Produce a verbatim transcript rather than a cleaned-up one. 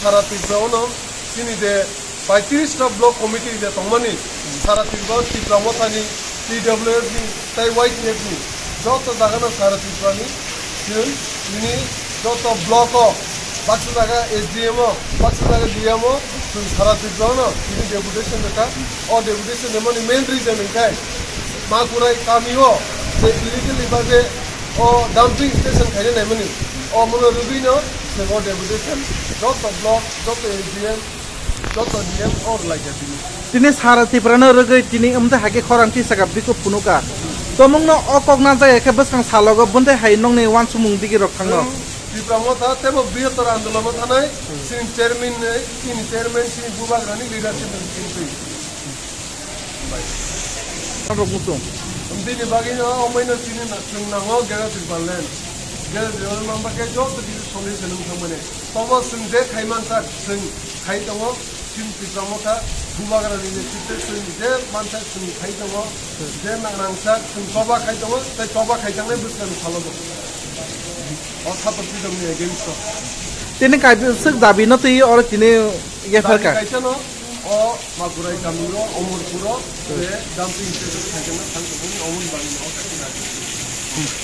Sara Tripura ono chini je paitris ta block committee je tongmani, sara Tripura, Tipra Mothani, T W F ni tei Y T F ni joto jagano sara Tripura ni chwng nini joto block o, baksa jaga S D M o, baksa jaga D M o, chwng sara Tripura no chini deputation rwkha. O deputation rwmani main reason hwnkhe Makurai kami o je illegally bagwi o dumping station khaina naimani, o mono rwgwino chwng o deputation joto block, joto S D M, joto D M o rwlaikha tini. Tini sara Tripura no rwgwi tini wngte hai khe khorang tisaka bikhup phunukha. Tomungno o kok na jaya khe bwskang salogo bwntwi hai nokni uansukmung digi rok thangno. Chwng Tipra Motha teibo brihottor andolon o thanai chini chairman ni, chini chairman, chini bubagrani leadership ni chini twi. Rok muchung. Bini bagwi no omoino chini na-, chwng nango Greater Tipraland. Greater Tipraland mangba khe joto kisi solution wng thangmani. Tobo chwng je khai mansak chwng khai tongo, chini Tipra Motha bubagrani netrite chwng je mansak chwng khai tongo, je nangrangsak chwng choba khai tongo, tei choba khai tangnai bwskangni salo bo. O Sator Freedom ni against o. Tini kaisa swk dabi no twi oro tini yapharkha. Dabi kaisa no, o Makurai kami o, Omorpur o, je dumping station khai tongma thang tongmani, omoni bagwi no o kaisa dabi.